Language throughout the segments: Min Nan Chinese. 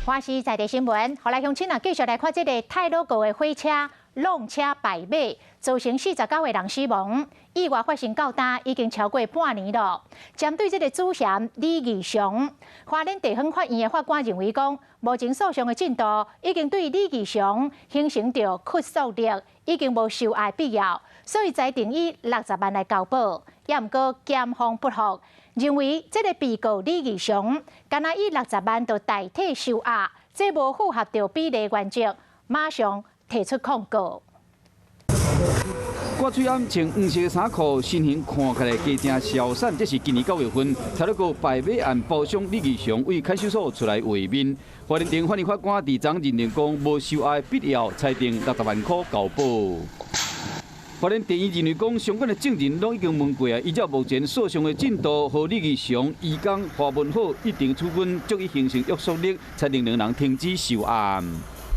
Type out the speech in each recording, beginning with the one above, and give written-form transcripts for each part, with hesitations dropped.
華視在地新聞，予來鄉親啊，繼續來看這个太魯閣的火車挵車敗馬，造成49個人死亡。意外發生到今已經超過半年了。針對這个主嫌李義祥，花蓮地方法院的法官認為講，目前訴訟的進度已經對李義祥形成著拘束力，已經無收押必要，所以裁定以60萬來交保。也毋過檢方不服，認為這个被告李義祥，敢若以六十萬就代替收押，這無符合著比例原則，馬上提出抗告。掛喙罨穿黃色衫褲，身形看起來加誠瀟灑。這是今年9月份，太魯閣敗馬案包廂李義祥為看守所出來會面。花蓮地法院法官佇昨認定講無收押必要，裁定六十萬箍交保。花蓮地院認為講，相關的證人攏已經問過啊，依照目前訴訟的進度，予李義祥移工華文好一定處分，足以形成約束力，裁定兩人停止收押。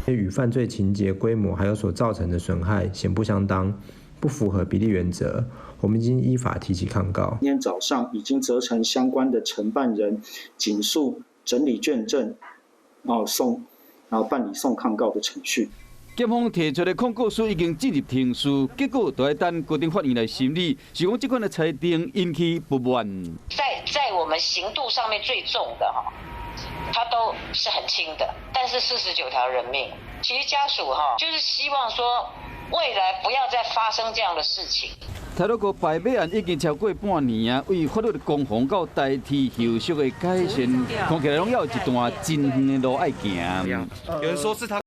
與犯罪情節規模還有所造成的損害顯不相當，不符合比例原則，我們已經依法提起抗告。今天早上已經責成相關的承辦人盡速整理卷證，然後送，然後辦理送抗告的程序。檢方提出的控告書已經進入程序，結果都愛等高等法院來審理。是講這款的裁定引起不滿。在我們刑度上面最重的哈，它都是很輕的，但是49條人命，其實家屬哈就是希望說未來不要再發生這樣的事情。太魯閣敗馬案已經超過半年啊，為法律的攻防到代替後續的改善，看起來攏猶有一段真遠的路愛行。有人說是他。